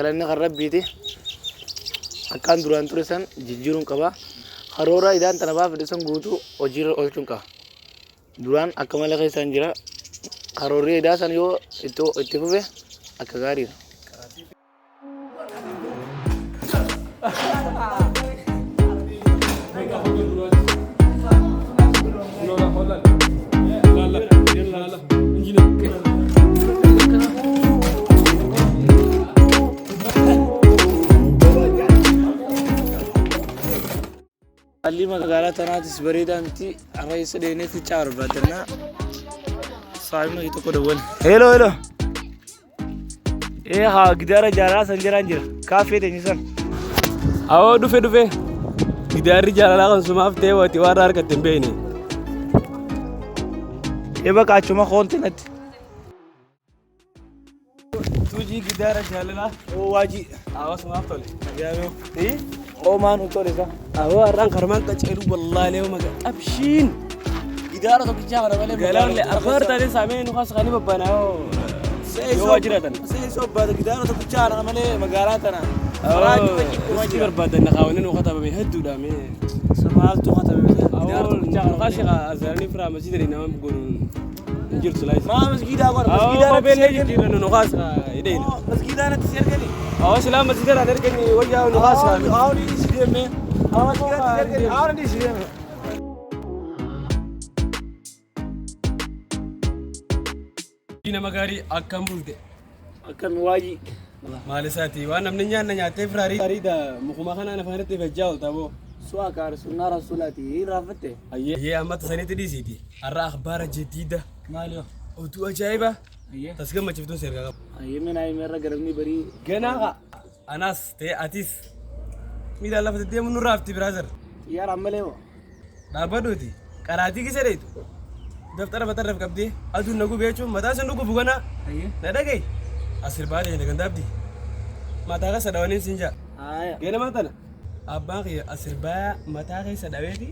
Galanni kan Rabbiiti. Akkaan duraan ture san jijjiiruun qaba. Karoora idaan tana baafadhe san guutuu hojiirra oolchuun qaba. Duraan akka malee keessaan jira. Karoorri idaa san yoo itti fufe akka gaariidha. Haalli magaalaa tanaatis bareedaa miti. Har'a eessa deemnee ficcaa barbaadannaa. Saayima tokko dawwale. Hello hello. Ee haa gidaara jaalalaa san jalaan jira. Kaaffee teenya san. Awoo dhufe dhufe. Gidaarri jaalalaa kan sumaaf ta'e wati waan irraa argatte hin beekne. Ee baqa achuma koonti natti. Tuujii gidaara jaalalaa. Oo waajii. Awoo sumaaf tole. Ajaa'iboo. Ee oo maan tole isa. Awoo har'aan karmaan qaceelu wallaahi leewu maga qabshiin. Gidaara tokkichaa kana malee. Galaanle abbaa taatee saamee nu kaasa kan babbaana yoo yoo waa jiraatan. Seesoo baata gidaara tokkichaa kana malee magaalaa tana. Karaa cufa cikkuma Riskii jira. barbaadan na kaawwanni nu katabame hedduudha mee. Maaltu katabame? Gidaara tokkichaa kana malee. Kaasi azaranii firaa masjida nama godhuun hin jirtu laayis. Maa masgiidaa godha? Awoo Masgiidaa natti kopheen si ergani. jijjiiran nu kaasa hidheena. Masgiidaa natti si ergani. Awoo silaa masjida irraa ergani wayyaa nu kaasa. Awoo ni si deemee. Awoo masgiidaa natti si ergani. Awoo ni si deemee. Nama gaarii akkam bulte. Akkami waajii. Maal isaati waan namni nyaanna nyaattee firaarii ariida mukuma kanaan afaanitti fajjaa oolta boo. Su'a kaar sunnaa rasuulaati hin raaffatte. Ayyee amma tasanitti dhiisiiti. Har'a akhbaara jadiida. Maali yoo? Oduu ajaa'iba. Ayyee. Tas gammachiiftuun si ergaa qaba. Ayyee mina himerra garamni barii. Ganaa kaa anaas ta'e atis miilaan lafa deddeemu nurraa hafti brother. Xiyyaara ammalee moo? Dhaabbadhuuti qaraatii gisa dheeytu daftara matarraf qabdee aduun na gube jechuun mataa sin dhukubu ganaa na dhaga'i asir baatee jette ganda abdii mataa keessa dhawaniin sin jaa. Haaya. Ganama tana abbaan kiyya asir baa mataa keessa dhaweeti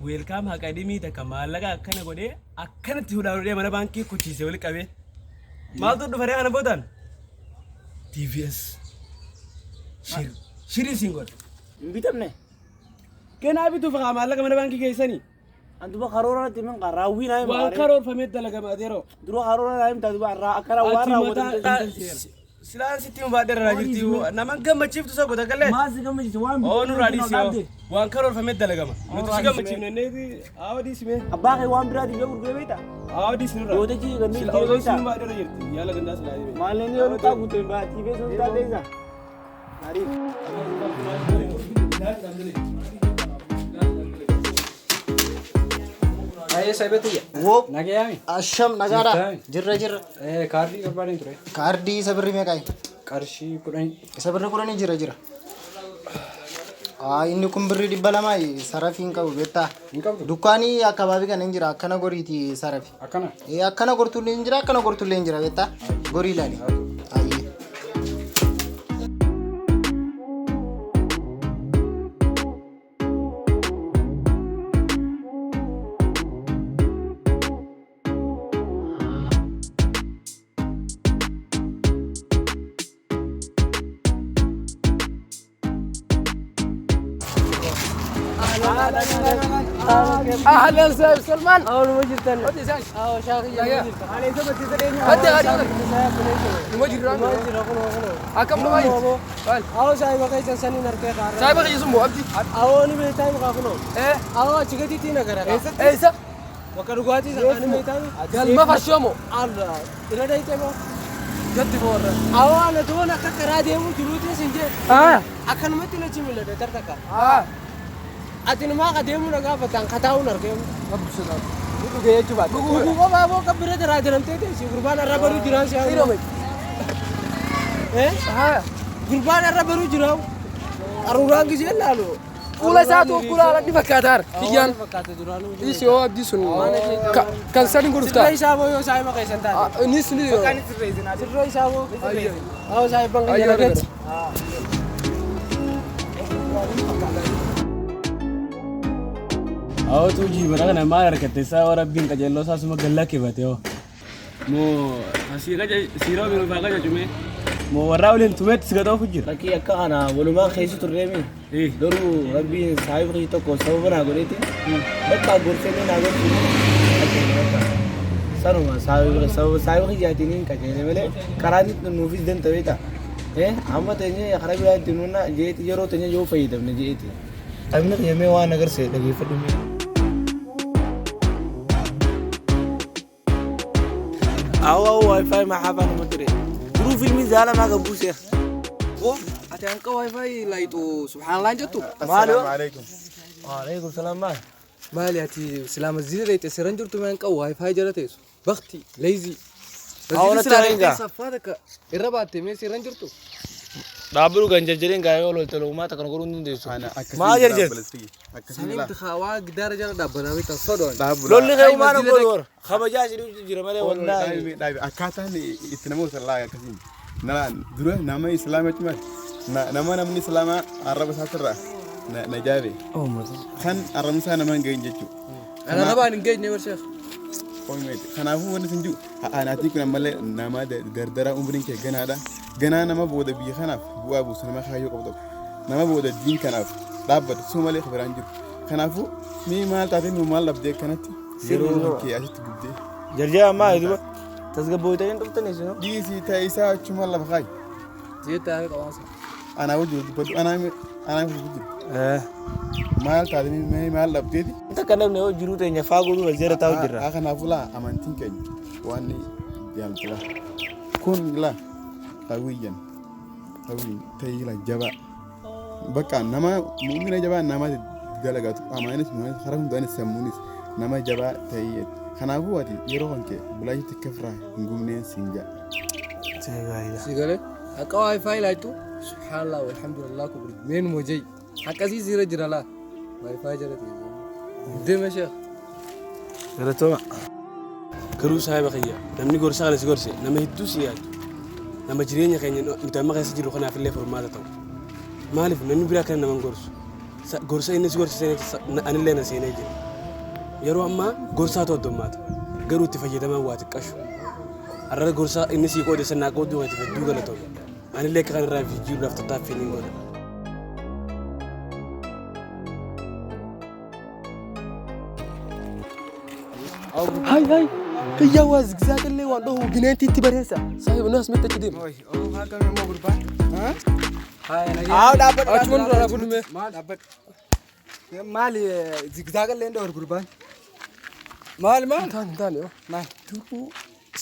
weelkaam haqa dhimii takka maallaqa akkana godhee akkanatti hudhaan hudhee mana baankii kuchiise wali qabee maaltu dhufaree kana boodaan TVS shir shirii siin godhe. Hin bitamne. Ganaa bituuf haa maallaqa mana baankii keessanii. An duba karoora natti himin kaa raawwii naa hima. Waan karoorfamee dalagama adeeroo. Dura karoora naa himtaa duba irraa akka waan Ati raawwatan. mataa silaan sitti himu baadhee irraa jirti. Nama gammachiiftu isa godha gallee. Maal si gammachiise waan Oo nurraa dhiisi yoo. Waan karoorfamee dalagama. Nuti si gammachiifne inneeti haa dhiisi mee. Abbaa kee waan biraatiif yoo gurguree beektaa? Haa dhiisi nurraa. Gootichi kanneen Sila ittiin osoo beektaa? siin baadhee irra jirti. Yaala gandaa silaa dhibee. Maalleen yoo luxaa guutuu hin baattii beeksisa bitaa teessa. Ariif. Baay'ee saayibetiyya. Woo Nagayaami. asham nagaadha. Jirtaami. Jirra jirra. Kaardii barbaadeen ture. Kaardii isa birrii meeqaayi? Qarshii 10. Isa birrii 10 jira jira. Aa inni kun birrii 200 sarafii hin qabu beektaa? Hin qabdu? Dukkaanii akkabaabii kana hin jira akkana goriiti sarafi. Akkana? Ee akkana gortullee hin jira akkana gortullee hin jira beektaa? Gorii ilaali. Ayyee. اهلا سيف سلمان Awoo numa jirtan. Awoo shaakii يا. jirtan. هدي غادي نما جرا اكم نما قال Awoo saayiba keessan saniin harkee qaarra. صاحب اخي يسمو ابدي Awoo ni beektaa himu kunoo. ايه Awoo achi gadiitti nagara. ايه سا Bakka dhugaatii sana ni beektaa. قال ما فرشومو Allah irra dayitee moo. جد فور Awoo ana tuun akka karaa deemu jiruutiin sin jee. اه Akkanumatti nachi mul'ata tartaka. اه Ati numaa ka deemuu na gaafataan kataa'uun argeemu. رب السلام dhugee jechuu baate. Dhuguu qofaa boo kan bira taraa jiramtee teessi gurbaan arra baruu jiraan si haa. Eh? Gurbaan arra baruu jiraan. Qaruuraan gisee laalu. Fuula isaatu fuula ni fakkaata kiyyaan. Fakkaata duraanuu. Dhiisi yoo abdii sun kan sani guruftaa. Sirra isaa boo yoo saayima keessan taate. Nis ni. Sirra isaa boo. Haa saayiban kan jala keessa. Awwatu jiibara kana maal harkatte isaa yoo rabbiin qajeelloo isaa suma galla kibate hoo. Moo asii qaja siiroo biiroo faa qaja cumee. Moo warraa waliin tumeetti si gadoofu jira. Lakkii akka kana walumaa keessa turreemi. Garuu rabbiin saahiba kiyya tokko sababa naa godheeti. Bakka gorsee naa gorsu. Sanuma sababa saahiba kiyyaatiin hin qajeele malee karaa inni nuufis danta beekta. Amma teenyee karaa biraa itti nuna jeeti yeroo teenyee yoo fayyadamne jeeti. Saahibni kiyya mee waan agarsiise dhageeffadhu mee. Awo awo wifi ma hafa nama ture. Duruu filmii zaalamaa gabbuu seera. Ati hanqa wifi laayitu subhaanallah jettu. Maali? Alaikum. Waalaikum salaam maal? Maali ati silaa masjida dheeyte seeran jirtu mee hanqa wifi jala teessu. Bakti leezii. Awwa natti haringa. Saffaa takka irra baatte mee seeran jirtu. Dhaabbadhu kan jarjareen gaa'ee ol oltee uummata kana godhuu hin dandeessu. Maa jarjarti? Saniin hawaa gidaara jala dhaabbataa beektan sodoon. Lolli kee uumaan hin godhu warra. Kabajaa isin jira malee wallaahi. Akkaataan itti namoota laa akkasiin. Dura nama islaama cimaa nama namni islaamaa arraba isaatirraa na jaabe. Kan arrabni isaa nama hin gahin jechuudha. Ana rabaan hin geenye barsheef. Kanaafuu wanni isin jiru anaatiin kun ammallee nama dardara umriin kee ganaadha. Ganaa nama booda biyya kanaaf bu'aa buusu nama kaayyoo qabu tokko. Nama booda diin kanaaf dhaabbatu suma malee biraan jiru. Kanaafuu mee maal taatee nu maal dhabdee akkanatti yeroo kee asitti gubdee. Jarjara ammaa duuba tasgabbootanii dhuftanii isin. Dhiisii ta'e isaa achuma lafa kaayi. Jeetta yaa qabaasa. Anaa wajjin dubbadhu anaa wajjin jiru. Maal taatee mee maal dhabdeeti? Takka namni yoo jiruu teenya faa godhuu wal jala taa'u jirra. Kanaafuu laa amantiin keenya waan jaallatudha. Kun laa hawwiyyan hawwiyyan ta'ee laa jabaa. Bakka nama mu'umina jabaa nama dalagatu amaanis karaa hundaanis sammuunis nama jabaa ta'ee. Kanaafuu ati yeroo kan kee bilaashitti kafraa hin gubneen siin ja'a. Si galee hanqa wifi laayitu subhaanallah walhamdulillah kubri meenuma jayi. Akkasii siira jira laa wifi jala teessu. Deema sheekh. Galatooma. Garuu saahiba kiyya namni gorsa kana si gorse nama hedduu si yaadu. Nama jireenya keenya nuti amma keessa jirru kanaaf illee furmaata ta'u. Maaliif namni biraa kana nama hin gorsu? Gorsa inni si gorse anillee na seenee jira. Yeroo ammaa gorsaatu addummaata. Garuu itti fayyadamaan waa xiqqashu. Har'a gorsa inni sii qoode sanaa qooduu keetiif hedduu galatoome. Anillee akka kanarraa jijjiiruudhaaf tattaaffii ni godha. Hai hai. Kiyyaa waa zigzaag illee waan dhohu bineentiitti bareessa. Saahiba nu asumatti achi deema. Haa dhaabbadhu. Achuma dura dhaabbadhu mee. Maali zigzaag illee hin gurbaan? Maal maal? Hin taane hin taane yoo. Maal? Duruu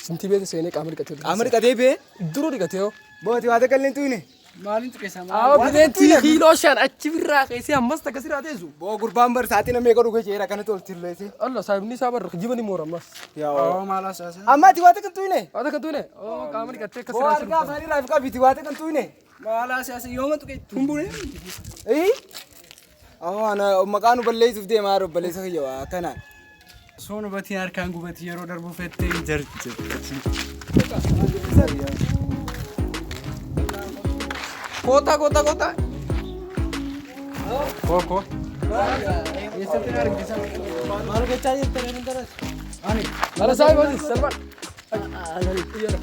sintii beekta seenee qaama dhiqatee. Qaama dhiqatee bee? Duruu dhiqatee yoo. Booti waa takka illee hin tuyne. Maaliin tuqeessa? Haa bineentii kiiloo shan achi birraa keessee ammas takka siraa teessu. Boo gurbaan bar sa'aatii namni eega dhugee jeera kanatti ol tirleesse. Allah saahibni isaa barra kijiba ni moora ammas. Maal haasa'aa? Amma ati waa takka hin tuyne. Waa takka hin tuyne? Oo qaama dhiqattee akka Boo siraa argaa afaan irraa fi qabiti waa takka hin tuyne. Maal haasa'aa? Yooma tuqe tumbure? Ee? Awwa ana maqaa nu balleessuuf deemaa jiru balleessa kiyya waa akkanaan. Soon hubatiin harkaan gubatii yeroo darbuu fettee jarjirti. Kota kota kota. Koko. Maal gochaa jirtan inni daras? Ala saahiba Salman.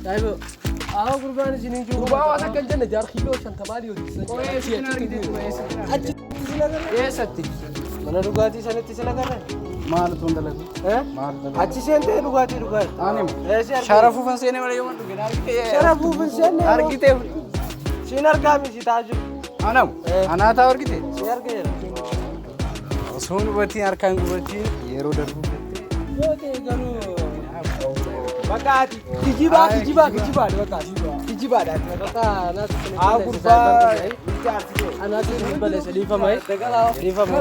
Saahiba Awo gurbaan isin hin jiru. Gurbaa waan akka hin jenne jaar kiiloo shantamaadii hojii. Eessatti? Mana dhugaatii sanatti sila garran? Maal utuu hin dalagu? Maal dalagu? Achi seentee dhugaatii dhugaatii. Ani sharafuuf hin seene malee yooma dhuge argite. Sharafuuf hin seenne. Argite. Siin argaa miti taa jiru. Anamu. Anaa taa argite. Siin argeera. Osoo hubatiin harkaan gubatiin yeroo darbuu fettee. Yoo ta'e garuu bakka ati kijibaa kijibaa kijibaadha bakka kijibaadha ati bakka. Haa gurbaa. Anaatu balleessa dhiifama. Dhiifama.